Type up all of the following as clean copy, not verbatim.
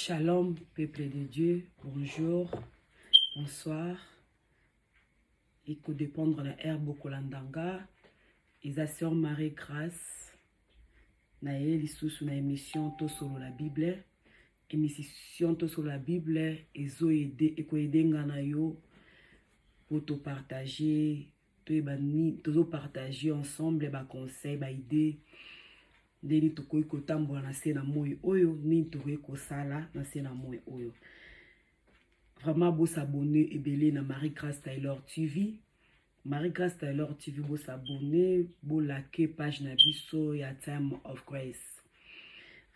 Shalom, peuple de Dieu. Bonjour, bonsoir. Ekodépendre na heure bokolanda nga. Eza sœur Marie Grâce. Na ye lisusu na émission Tosolola Bible. Émission Tosolola Bible ezoaider, ekoaider nga na yo po topartager, toyeba nini tozopartager ensemble, baconseil, baidée, ndeni tokoki kotambola na se na moi oyo, nini tokoki kosala na se na moi oyo. Vraiment, bos'abonner ebele na Marie Grâce Taylor TV, Marie Grâce Taylor TV. Bos'abonner, boliker page na biso ya Time of Grace.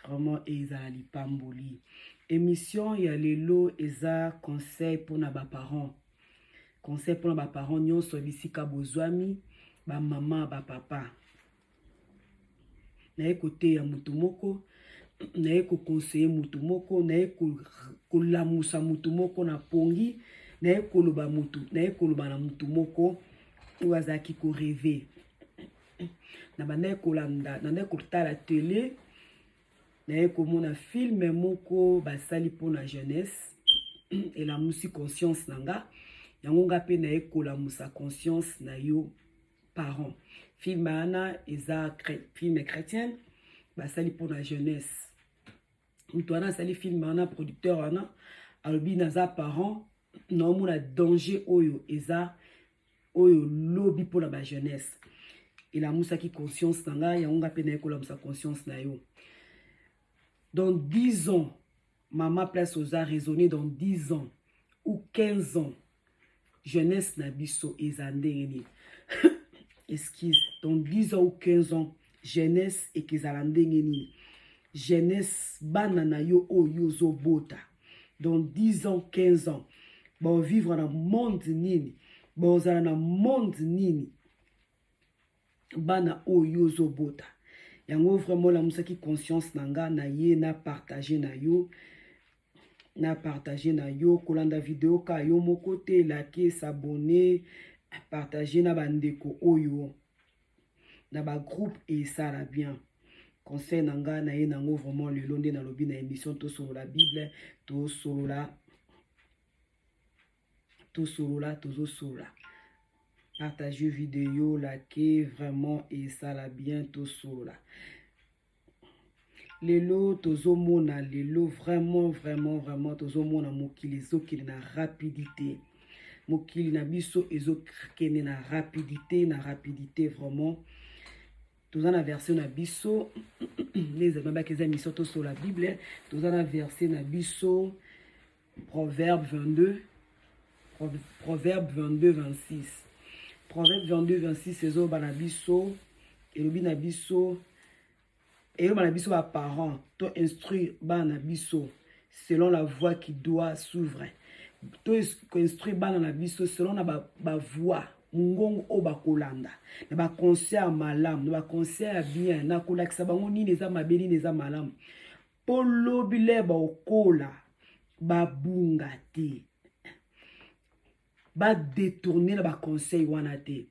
Vraiment, ezala lipamboli. Émission ya lelo eza conseil mpona baparent, conseil mpona baparent nyonso bisika bozwami, bamama, bapapa. Naye koteya motu moko, naye koconseiller motu moko, naye kolamusa motu moko na pongi, naye koloba motu, naye koloba na motu moko oyo azalaki korêver. Na bandaki kolanda, nandaki kotala tele, naye komona film moko basali mpona jeunesse. Elamusi conscience na nga. Yango nga mpe naye kolamusa conscience na yo parent. Film wana eza film chrétienne basali mpona jeunesse. Moto wana asali film wana, producteur wana, alobi: "Naza parent, naomona danger oyo eza oyo lobi mpona bajeunesse." Elamusaki conscience na ngai. Yango nga mpe naye kolamusa conscience na yo. Dans 10 ans, mama, place oza raisonner, dans 10 ans ou 15 ans, jeunesse na biso eza ndenge nini? Excuse, dans 10 ans ou 15 ans, jeunesse ekezala ndenge nini? Jeunesse, bana na yo oyo ozobota, dans 10 ans, 15 ans, baovivre na monde nini? Baozala na monde nini, bana oyo ozobota? Yango vraiment olamusaki conscience na nga na ye na partage na yo, na partage na yo. Kolanda video ka yo moko te, like, s'abonner, partage na bandeko oyo na bagroupe, esala bien. Conseil na nga na ye nango vraiment lelo nde nalobi na émission Tosolola Bible. Tosolola, tosolola, tozosolola. Partage vidéo, like, vraiment esala bien. Tosolola lelo. Tozomona lelo vraiment, vraiment, vraiment, tozomona mokili ezokende na rapidité. Mokili na biso ezokende na rapidité, na rapidité vraiment. Toza na verset na biso nde ezali mabaki, eza émission Tosolola Bible. Toza na verset na biso, Proverbe 22, Proverbe 22 26, Proverbe 22 26. Ezoba na biso, elobi na biso, eloba na biso baparent to instruire bana na biso selon la voie qui doit suivre. To instruire bana na biso selon na bavoie, mongongo oyo bakolanda, na baconseil ya malamu, na baconseil ya bien, na kolakisa bango nini eza mabe, nini eza malamu, mpo lobi le baokola babunga te, badétourner na baconseil wana te.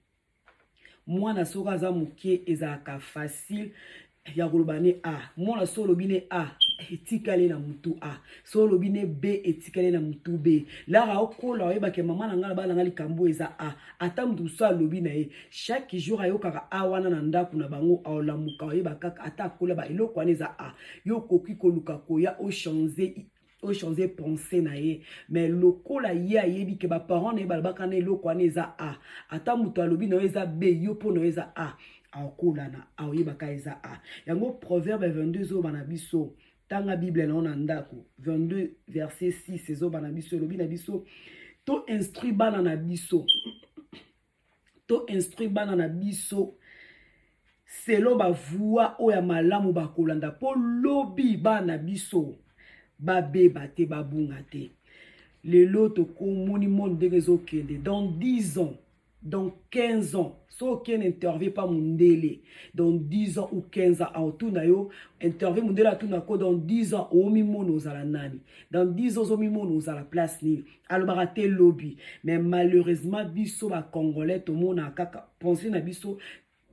Mwana soki aza moke, ezalaka facile ya koloba ne a. Mwana so olobi ne a, etikali na mutu a. So olobi ne b, etikali na mutu b. Lara okola, oyebake mama na ngai na bana nga, likambo eza a. Ata mutu mosusu alobi na ye, chaque jour ayokaka a wana na ndako na bango, aolamuka oyeba kaka. Ata akola, ba eloko wana eza a. Yo okoki koluka koya ochanger, ochanger pensée na ye, mais lokola ye ayebi ke baparent na ye balobaka na eloko wana eza a, ata moto alobi na yo eza b, yo mpo na yo eza a, akolana aoyebaka eza a. Yango Proverbe 22 ezoba na biso. Tanga Bible na yo na ndako. 22 verset 6 ezoba na biso, elobi na biso to instruire bana na biso, to instruire bana na biso selon bavoie oyo ya malamu bakolanda, mpo lobi bana na biso babeba te, babunga te. Lelo tokomoni monde ndenge ezokende. Dans 10 ans, dans 15 ans, so okende interview pa mondele dans 10 ans ou 15 ans, aotuna yo interview, mondele atunako: "Dans 10 ans, omimona ozala nani? Dans 10 ans, ozomimona ozala place nini?" Alobaka te lobi. Mais malheureusement, biso bacongolais tomonaka kaka pensée na biso,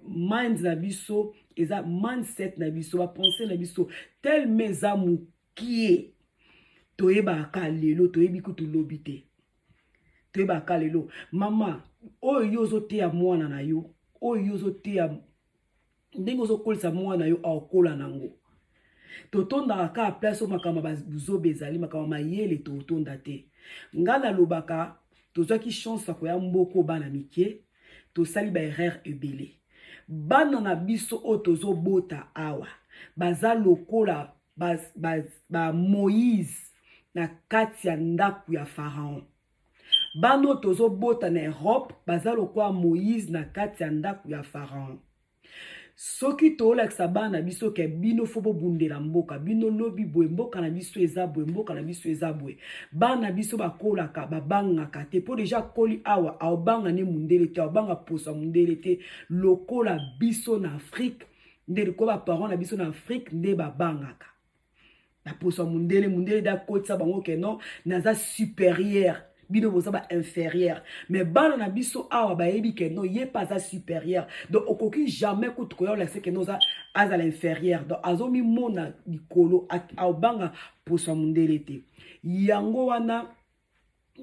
mind na biso eza mindset na biso, bapensée na biso tellement eza mokie. Toyebaka ka lelo, toyebi kutu lobi te. Toyebaka lelo. Mama, oyo yo ozoteya mwana na yo, oyo yo ozoteya, ndenge ozokolisa mwana yo, akokola nango. Totondaka kaka place oyo makambo ya buzoba ezali, makambo ya mayele totonda te. Nga nalobaka, tozwaki chance ya koya mboko bana mike, tosali ba erreur ebele. Bana na biso oyo tozobota awa baza lokola ba, ba, ba Moïse na kati ya ndako ya Pharaon. Bana oyo tozobota na Europe baza lokola Moïse na kati ya ndako ya Pharaon. Soki toolakisa bana na biso ke bino fo bobundela mboka, bino lobi boye, mboka na biso eza boye, mboka na biso eza boye, bana na biso bakolaka, babangaka te, mpo deja akoli awa, aobanga ne mundele te, aobanga poso ya mundele te, lokola biso na Afrique nde lokola baparent na biso na Afrique nde babangaka na poso ya mundele. Mundele nde akotisa bango ke non, naza supérieur, bino boza ba inférieur. Mais bana na biso awa bayebi ke non, ye mpe aza supérieur. Donc okoki jamais kutu koya olakisa ke non, oza azala inférieur. Donc azomimona likolo, aobanga poso ya mundele te. Yango wana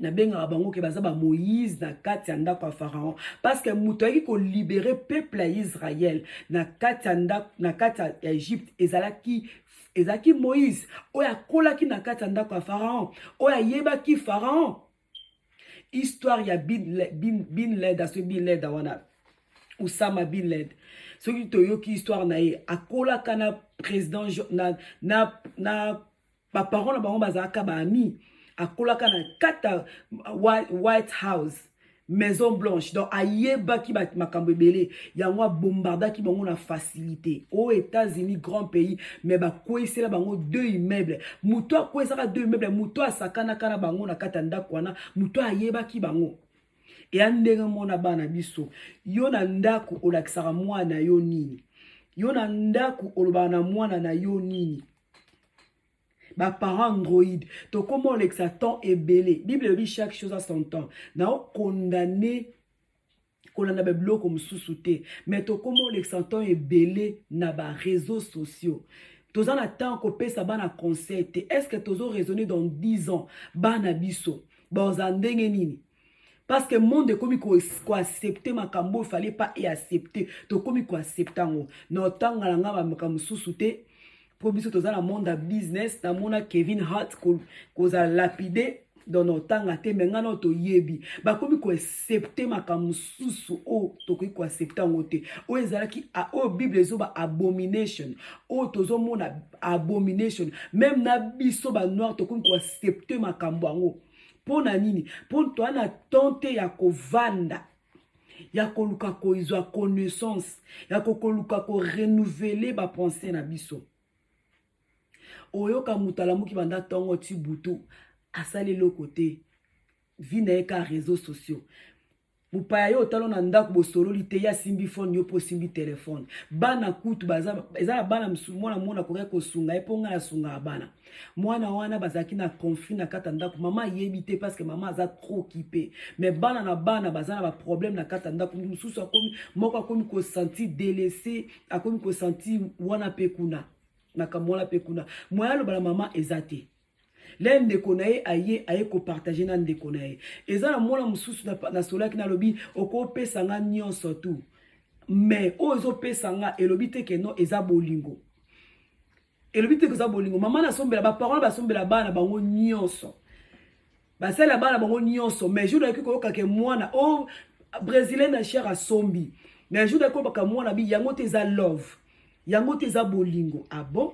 nabengaka bango ke baza ba Moïse na kati ya ndako ya Pharaon, parce que moto ayaki kolibérer peuple ya Israel na kati ya ndako, na kati ya Egypte, ezalaki Moïse oyo akolaki na kati ya ndako ya Pharaon, oyo ayebaki Pharaon. Histoire ya bin Laden, soki bin Laden wana, Osama bin Laden, soki toyoki histoire na ye, akolaka na président na baparent na bango, bazalaka baami. Akolaka na kati ya White House, Maison Blanche, donc ayebaki makambo ebele. Yango abombardaki bango na facilité. Oyo États-Unis, grand pays, mais bakweyisela bango deux immeubles. Moto akweyisaka deux immeubles, moto asakanaka na bango na kati ya ndako wana, moto ayebaki bango. Eya ndenge mona bana biso. Yo na ndako olakisaka mwana yo nini? Yo na ndako olobaka na mwana na yo nini? Baparent android, tokóma olekisa temps ebele. Bible elobi chaque chose a son temps. Naokondane kolanda babiloko mosusu te, mais tokóma olekisa temps ebele na baréseaux sociaux. Toza na temps kopesa bana conseil te. Est ce que tozo raisonner dans 10 ans, bana biso bazala ndenge nini? Parce que monde ekomi koaccepter makambo oyo fallait pas eaccepter. Tokomi koaccepter yango. Na otanga na nga bamakambo mosusu te, mpo biso toza na monde ya business. Namona Kevin Hart kozala lapide, donc na otanga te. Me ngai nao toyebi bakomi koaccepter makambo mosusu oyo tokoki koaccepter yango te, oyo ezalaki, oyo Bible ezoba abomination, oyo tozomona abomination. Même na biso banoir tokomi koaccepter makambo yango. Mpo na nini? Mpo toza na temps te ya kovanda, ya koluka kozwa connaissance, ya kokoluka korenouveler bapensées na biso. Oyoka moto alamuki banda ntongo ti butu, asali eloko te, vie na ye ka réseaux sociaux. Mopaya ye otala na ndako, bosololi te, ye asimbi phone, yo mpo osimbi telefone. Bana kutu baza, eza na bana mosusu, mwana mona akoki kosunga ye, mpo ngai nasungaka bana. Mwana wana bazalaki na conflit na kati ya ndako, mama ayebi te parce que mama aza trop occupé. Mais bana na bana baza na baproblème na kati ya ndako. Mosusu akomi, moko akomi kosentir délaissé, akomi kosentir wana mpe kuna, makambo wana mpe kuna, moya aloba na mama eza te. Le ndeko na ye aye kopartager na ndeko na ye. Eza na mwana mosusu nasolaki, nalobi okopesa nga nyonso tu, mais oyo ezopesa nga elobi te ke non, eza bolingo. Elobi te ke eza bolingo. Mama nasombela, baparent basombela bana bango nyonso, basalela bana bango nyonso. Mais jour nayaki koyoka ke mwana o brésilien na cher asombi, mais jour nayaki koyokaka mwana bi yango te eza love, yango te eza bolingo. Ah bon?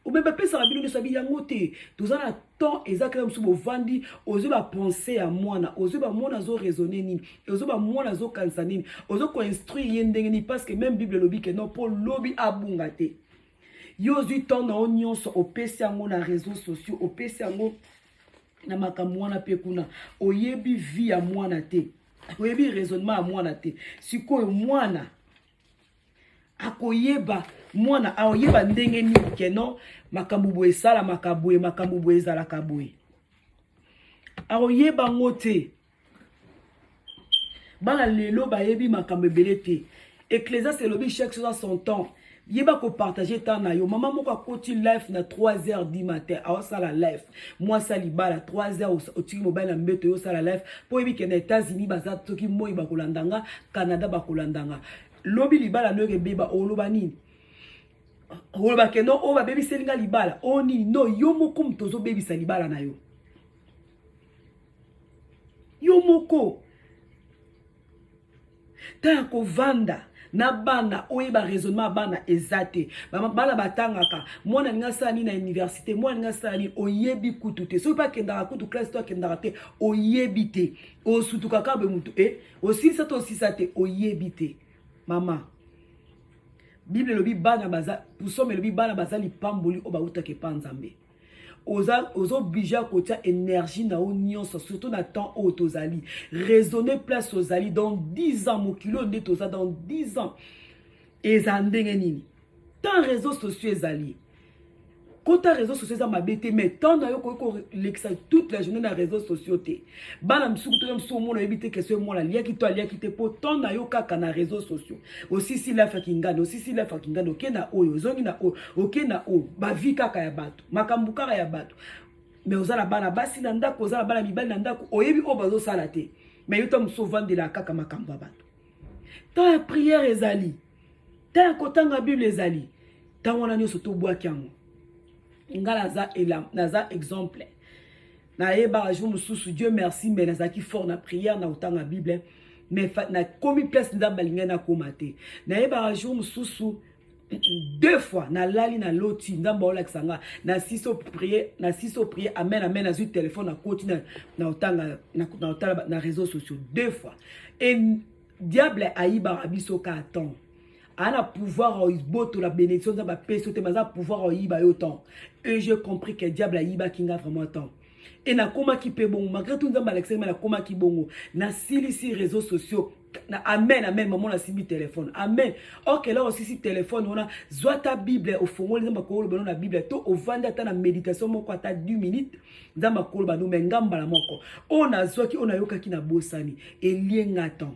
Obe bapesaka bino nyonso, abi yango te. Toza na temps eza kaka mosusu, bovandi, ozwi bapensées ya mwana, ozwi bamwana azoraisonner nini, ozwi bamwana azokanisa nini, ozo koinstruire ye ndenge nini? Parce que même Bible elobi ke non, mpo lobi abunga te. Yo ozwi temps na yo nyonso, opesi yango na réseaux sociaux, opesi yango na makambo wana mpe kuna. Oyebi vie ya mwana te, oyebi raisonnement ya mwana te. Sikoyo mwana akoyeba, mwana akoyeba ndenge nini ke non, makambo boye esalamaka boye, makambo boye ezalaka boye? Akoyeba yango te. Bana lelo bayebi makambo ebele te. Ecclésiaste elobi chaque chose a son temps. Yeba kopartage temps na yo. Mama moko akoti live na 3 heures du matin, aosala live. Mwasi ya libala, 3 heures otiki mobali na mbeto, yo osala live mpo oyebi ke na États-Unis baza, soki moi bakolanda nga, Canada bakolanda nga. Lobi libala noyo ebeba, oloba nini? Oloba ke no, oyo babebiseli nga libala, oyo nini? No, yo moko moto ozobebisa libala na yo, yo moko. Ta ya kovanda na bana, oyeba raisonnement ya bana eza te. Bana batangaka, mwana alingi asala nini na université, mwana alingi asala nini, oyebi kutu te. Soki mpe akendaka kutu classe to akendaka te, oyebi te. Osutuka kaka boye, mutu e osilisa to osisa te, oyebi te. Mama, Bible elobi bana baza, psaume elobi bana baza lipamboli oyo bautaka epa Nzambe. Oza obligé ya kotia énergie na yo nyonso, surtout na temps oyo tozali. Raisonner place ozali dans 10 ans, mokili oyo nde toza, dans 10 ans eza ndenge nini? Temps réseaux sociaux ezali, kota réseaux sociaux eza mabe te, mais temps na yo koki kolekisa toute la journée na réseaux sociaux te. Bana misuku toza mosusu, omona oyebi te question, mwana aliaki to aliaki te, mpo temps na yo kaka na réseaux sociaux. Osisi live akingani, osisi live akingani, oke na oyo, ozongi na oyo, oke na oyo, bavie kaka ya bato, makambo kaka ya bato. Mais oza na bana basi na ndako, oza na bana mibali na ndako, oyebi oyo bazosala te. Mais yo ta mosusu ovandelaka kaka makambo ya bato. Temps ya prière ezali, temps ya kotanga Bible ezali, ntango wana nyonso tobwaki yango. Nga naza exemple. Nayebaka jour mosusu, Dieu merci, mais nazalaki fort na prière, na kotanga Bible, mais nakomi place Nzambe alingai nakóma te. Nayebaka jour mosusu, deux fois nalali, naloti Nzambe aolakisa nga, nasisi oprier, nasisi oprier, amen, amen, nazwi telefone, nakoti na otanga, na otala na réseaux sociaux deux fois. Et diable ayibaka biso ka temps. Aa na pouvoir obotola bénédiction Nzambe apesi yo te, mais aza pouvoir oyiba yo temps. Et j'ai compris que diable ayibaki nga vraiment temps. E nakomaki mpe bongo, malgré tout Nzambe alakisaki me nakomaki bongo. Nasilisi réseaux sociaux na amen, amen, mama, nasimbi telefone, amen. Ok, la osisi telefone wana, zwa ata Bible, ofongoli, Nzambe akoloba no na Bible, to ovandi ata na méditation moko, ata 10 minutes, Nzambe akoloba no. Me nga mbala moko oyo nazwaki, oyo nayokaki, nabosani, elienga temps.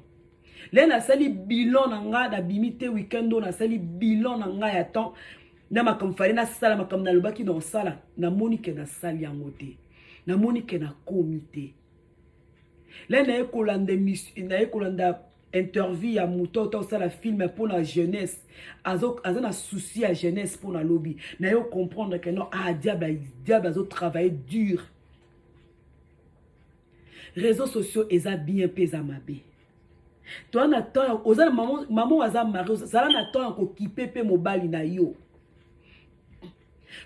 Le nasali bilan na nga, nabimi te weekend oyo, nasali bilan na nga ya temps na makambo fale nasala, makambo nalobaki na osala, namoni ke nasali yango te, namoni ke nakomi te. Le naye kolanda, naye kolanda interview ya moto oyo osala film mpona jeunesse, aza na souci ya jeunesse mpona lobi. Naye comprendre ke non, ah, diable, diable azotravailler dur. Réseaux sociaux eza bien mpe eza mabe. Toza na temps, oza na mama, aza mariée, ozala na temps ya kokipe mpe mobali na yo.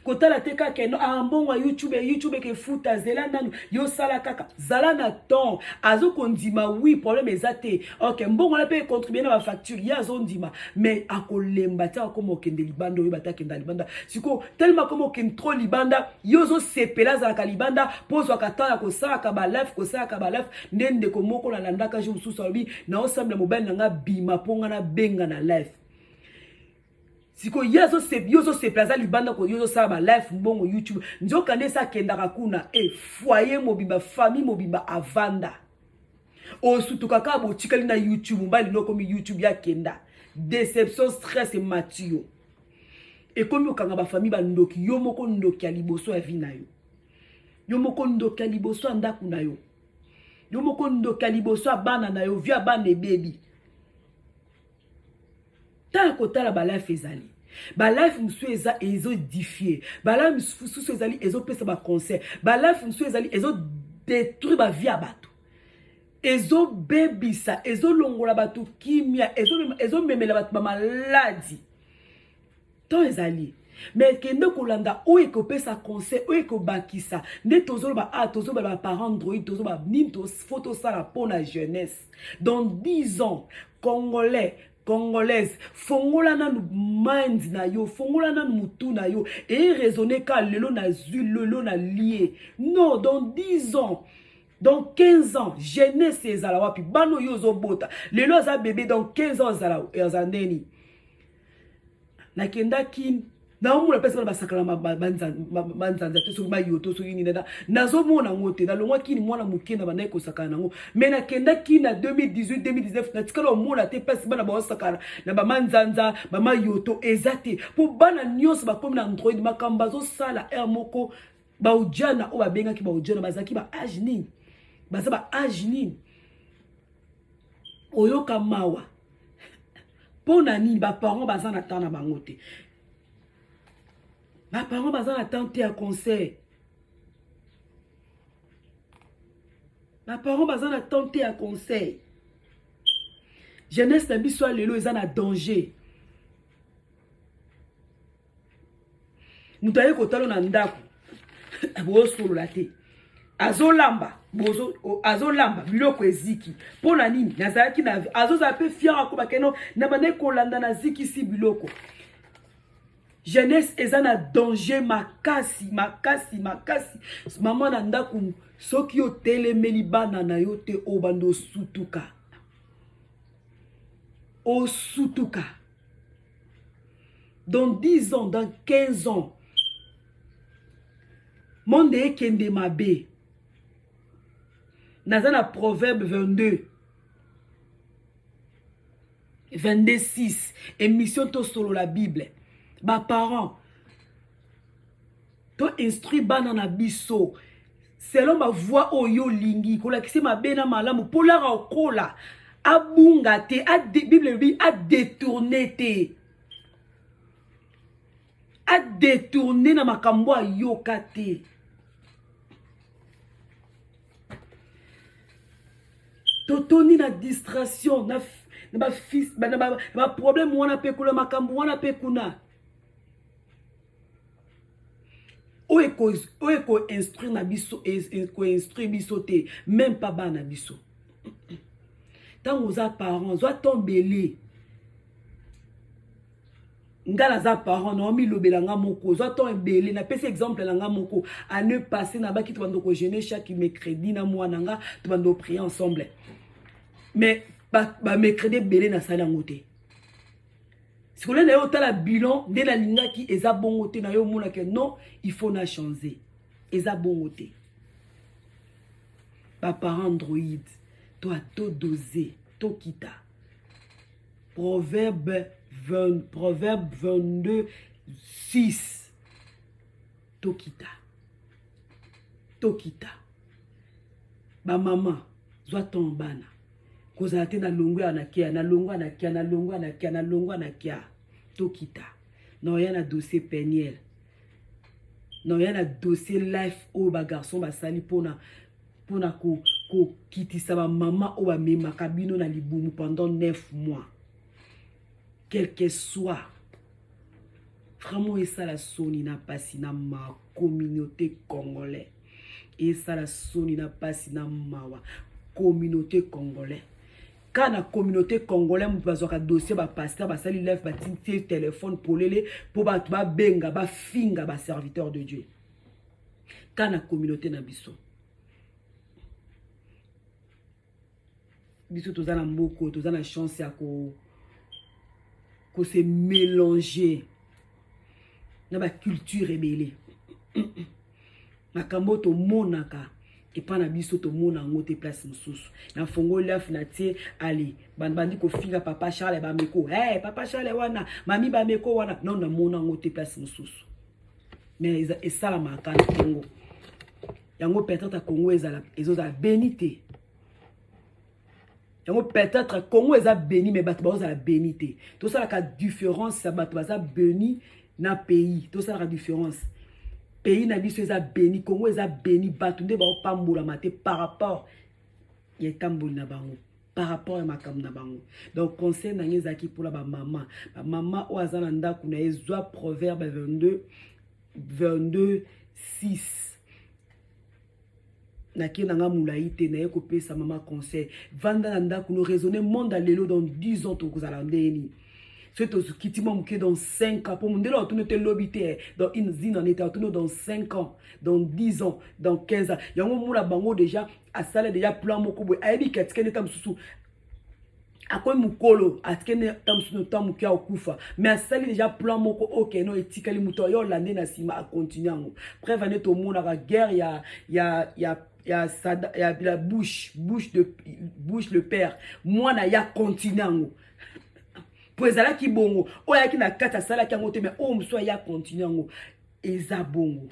Kotala te kaka no, ah, mbongo ya YouTube, YouTube ekefuta, zela nanu, yo sala kaka, zala na temps. Azokondima, oui, problème eza te. Ok, mbongo wana mpe econtribue na bafacture, ye azondima, mais akolemba ti akoma okende libanda. Oyeba te akenda libanda sikoyo, tellement akoma okende trop libanda, yo ozosepela azalaka libanda mpo ozwaka temps ya kosalaka balive, kosalaka balive. Nde ndeko moko nalandaka jour mosusu alobi: "Naosambela mobali na nga bima mpo nga nabenga na live." Sikoyo ye yo ozosepela aza libanda, yo ozosala balive, mbongo YouTube. Nzoka nde esi akendaka kuna, e foyer mobimba, famille mobimba avanda, osutuka kaka botikali na YouTube. Mobali no okomi YouTube, yakenda, déception, stress emati yo, ekomi okanga bafamille bandoki. Yo moko ndoki ya liboso ya vie na yo, yo moko ndoki ya liboso ya ndako na yo, yo moko ndoki ya liboso ya bana na yo, vie ya bana ebebi. Tala, kotala balive ezali, balive mosusu eza ezoédifier, balive mosusu ezali ezopesa baconseil, balive mosusu ezali ezodétruire bavie ya bato, ezobebisa, ezolongola bato kimia, ezomemela bato bamaladi. To ezali, mais kende kolanda oyo ekopesa conseil, oyo ekobakisa. Nde tozoloba, ah, tozoloba baparent android, tozoloba nini faut tosala mpo na jeunesse dans 10 ans. Congolais, Congolaise, fongola nanu mind na yo, fongola nanu mutu na yo, eraisonner ka lelo nazwi, lelo nalie. Non, dans 10 ans, dans 15 ans, jeunesse ezala wapi? Bana oyo ozobota lelo aza bébé, dans 15 ans azala ndeni? Nakendaki Naomona mpe bana basakana banzanza te, soki mayoto, soki nini, nazomona yango te. Nalongwaki ni mwana moke na bandaki kosakana nango, mais nakendaki na 2018, 2019, natikala omona te mpasi bana baosakana na bamanzanza, bamayoto eza te, mpo bana nyonso bakomi na Android. Makambo bazosala heure moko, baujana oyo babengaki baujana bazalaki ba age nini, baza ba age nini? Oyoka mawa. Mpo na nini? Baparent baza na temps na bango te. Baparent baza na temps te ya conseil. Baparent baza na temps te ya conseil. Jeunesse na biso ya lelo eza na danger. Moto aye kotala na ndako, bosolola te, azolamba, azolamba biloko eziki. Mpo na nini? Nazalaki na, azozala mpe fier, akoba keno na bandaki kolanda, nazikisi biloko. Jeunesse eza na danger makasi, makasi, makasi. Mama na ndako, soki otelemeli bana na yo te, obanda osutuka, osutuka. Dans 10 ans, dans 15 ans, monde ekende mabe. Naza na Proverbe 22, 22 6, émission Tosolola Bible. Baparent, to instruire bana na biso selon bavoie oyo olingi kolakisa mabe na malamu, mpo laka okola abunga te. Bible elobi adétourne te, adétourne na makambo ayoka te. Totoni na distraction, na baproblème wana mpe kuna, makambo wana mpe kuna, oyo ekoinstruire na biso, ekoinstruire biso te, même pas bana na biso. Ntango oza parent, zwa tombele. Nga naza parent, naomilobela nga moko, zwa temps ebele. Napesi exemple na nga moko. Année passée, nabaki tobanda kojeûner chaque mercredi na mwana nga, tobanda prier ensemble, mais bamercredi ebele nasali yango te. Sikoyo na ye otala bilan nde nalingaki, eza bongo te. Na ye omonake non, il faut na changer, eza bongo te. Baparent android, to atodose, tokita. Proverbe 20, Proverbe 22 6. Tokita, tokita. Bamama, zwa ton bana. Kozala te na longwa ya nakia, na longwa nakia, na longwa nakia, na longwa nakia. Tokita. Na oya na dossier Peniel, na oya na dossier life oyo bagarçon basali mpona kokitisa bamama oyo bamemaka bino na libumu pendant 9 mois, quel que soit. Vraiment esala soni na pasi na ma communauté congolais, esala soni na pasi na mawa, communauté congolais. Ka na communauté congolais, moto bazwaka dossier, bapasteur basali live, batinti telefone polele mpo bato babenga, bafinga baserviteur de Dieu. Ka na communauté na biso, biso toza na mboka, toza na chance ya ko se mélanger na baculture ebele. Makambo oyo tomonaka epa na biso, tomona yango te place mosusu. Na fongoli afu na tie ale, bandi kofinga papa Charles Bameko. Hey, papa Charles wana, mami Bameko wana, non, namona yango te place mosusu, mais esalamaka na Congo. Yango peut-être Congo ezala, ezozala béni te. Yango peut-être Congo eza béni, mais bato baozala béni te. Tosalaka différence ya bato baza béni na pays. Tosalaka différence. Pays na biso eza béni, Congo eza béni, bato nde baopambolama te par rapport ya etamboli na bango, par rapport ya makambo na bango. Donc conseil na ngai ezalaki mpona bamama. Bamama oyo aza na ndako na ye, zwa Proverbe 22, 22 6. Nake na nga molai te, naye kopesa mama conseil. Vanda na ndako, no raisonne monde ya lelo. Dans 10 ans tokozala ndenge nini? Soki tozokiti mwa moke, dans 5 ans, mpo mondele atuni te lobi te, dans une zine année te, atuni dans 5 ans, dans 10 ans, dans 15 ans. Yango mona bango déjà asala déjà plan moko boye, ayebi katika nde ta mosusu. Akomi mokolo, atikende ta mosusu ta moke akokufa, mais asali déjà plan moko okeno etikali moto ayo olande na nsima acontinue yango. Preuve ane tomonaka guerre ya Sada, ya Bush, Bush de Bush le père, mwana ya continue yango po ezalaki bongo. Oyo ayaki na kati asalaki yango te, mais oyo mosusu aya continue yango. Eza bongo,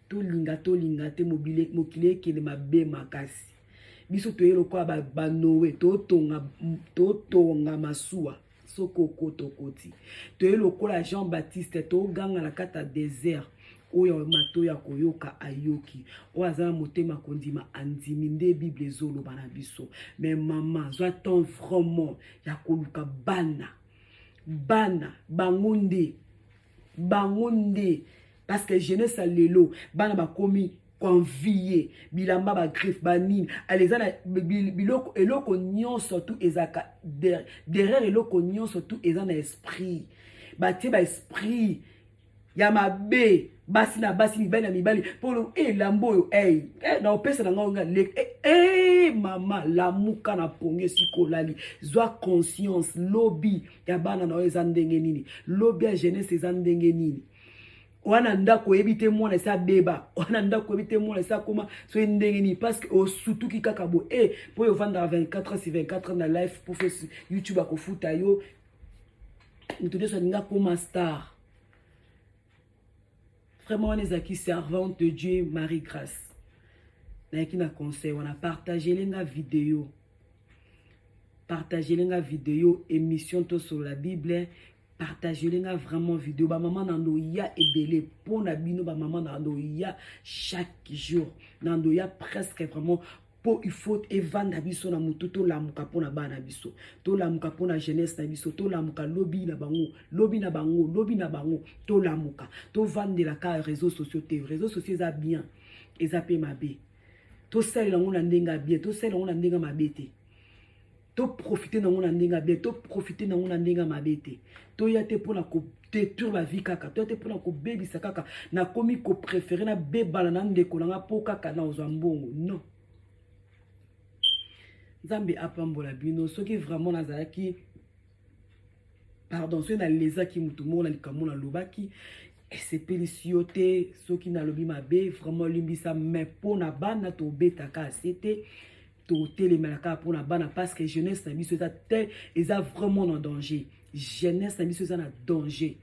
tolinga tolinga te, mokili ekende mabe makasi. Biso toye lokola banoe, totonga masuwa. Soki okota, okoti. Toye lokola Jean Baptiste, toganga na kati ya désert. Oyo matoyi ya koyoka ayoki, oyo aza na motema kondima andimi. Nde Bible ezoloba na biso. Mais mama, zwa temps vraiment ya koluka bana. Bana bango nde, bango nde, parce que jeunesse ya lelo, bana bakomi koenvier bilamba, bagriffe, banini. Ale eza na biloko, eloko nyonso tu ezalaka derrière, eloko nyonso tu eza na esprit. Batie baesprit ya mabe, basi na basi, mibali na mibali, mpo elamba oyo na opesa na ngai nga. Mama, lamuka na pongi esika olali, zwa conscience. Lobi ya bana na oyo eza ndenge nini? Lobi ya jeunesse eza ndenge nini? Wana ndako oyebi te, mwana esi abeba. Wana ndako oyebi te, mwana esi akoma soki ndenge nini, parce que osutuki kaka boye mpo oyo ovandaka 24 heures sur 24 heures na live mpo YouTube akofuta yo. Moto nyonso alingi akoma star. Vraiment, wana ezalaki servante de Dieu Marie Grâce, nayaki na conseil wana. Partagele nga video, partagele nga video, émission Tosolola Bible. Partagele nga vraiment video. Bamama na ndoya ebele mpo na bino. Bamama na ndoya chaque jour, na ndoya presque vraiment, mpo il faut evanda biso na motu. Tolamuka mpo na bana biso, tolamuka mpo na jeunesse na biso, tolamuka lobi na bango, lobi na bango, lobi na bango. Tolamuka, tovandela kaka réseaux sociaux te. Réseaux sociaux eza bien, eza mpe mabe. Tosalela yango na ndenge ya bien, tosalela yango na ndenge ya mabe te. Toprofite nango na ndenge ya bien, toprofite nango na ndenge ya mabe te. Toya te mpona kodétruire bavie kaka, toya te mpona kobebisa kaka. Nakomi kopréférer nabebana na ndeko na nga mpo kaka na ozwa mbongo. Non, Nzambe apambola bino. Soki vraiment nazalaki, pardon, soki nalezaki motu moko na likambo nalobaki esepelisi yo te, soki nalobi mabe, vraiment limbisa. Mais mpo na bana, tobetaka ase te, totelemela kaka mpona bana, parce que jeunesse na biso eza te, eza vraiment na danger. Jeunesse na biso eza na danger.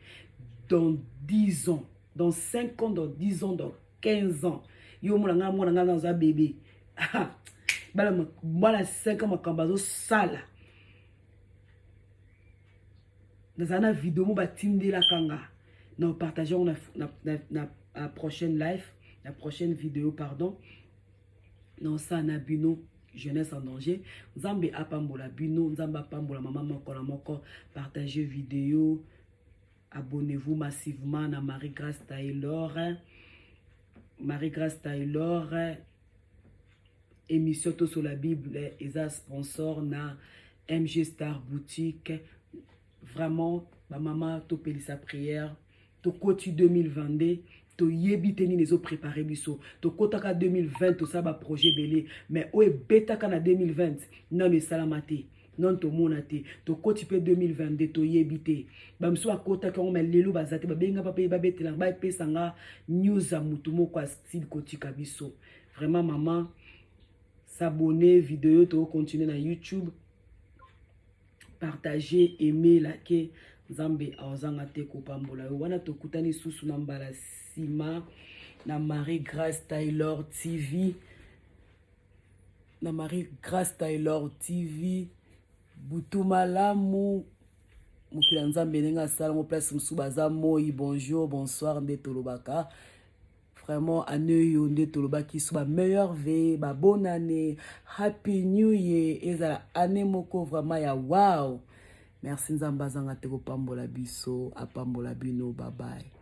Dans 10 ans, dans 5 ans, dans 10 ans, dans 15 ans, yo mona ngai, mwana ngai naza bébé, bana, bana 5 ans, makambo azosala. Nazala na video mo batindelaka nga na partage yango na prochaine live, na prochaine vidéo, pardon, na osala na bino jeunesse en danger. Nzambe apambola bino, Nzambe apambola mama moko na moko. Partagez vidéo, abonnez-vous massivement na Marie Grâce Taylor, Marie Grâce Taylor. Émission Tosolola Bible eza sponsor na MG Star Boutique. Vraiment, bamama, topelisa prière. Tokoti 2022, toyebi te nini ezoprépare biso. Tokɔtaka 2020, tosala baprojet ebele, mais oyo ebetaka na 2020 nano esalama te, nano tomona te. Tokɔti mpe 2022, toyebi te. Bamisu bakɔtaki yango, mais lelo baza te. Babenga mpe babetelanga, bapesanga news ya motu moko asili kotika biso. Vraiment, mama, s'abonner vidéo, tokocontinue na YouTube. Partager, aimer, like. Nzambe azanga te kopambola yo. Wana tokutani susu na mbala nsima na Marie Grace Taylor TV, na Marie Grace Taylor TV. Butu malamu. Mokili ya Nzambe ndenge asalango, place mosusu baza moi. Bonjour, bonsoir, nde tolobaka. Vraiment, année oyo nde tolobaki so bameilleurs vœux, babonne année, happy new year. Ezala année moko vraiment ya wow. Merci. Nzambe azanga te kopambola biso, apambola bino. Babaye.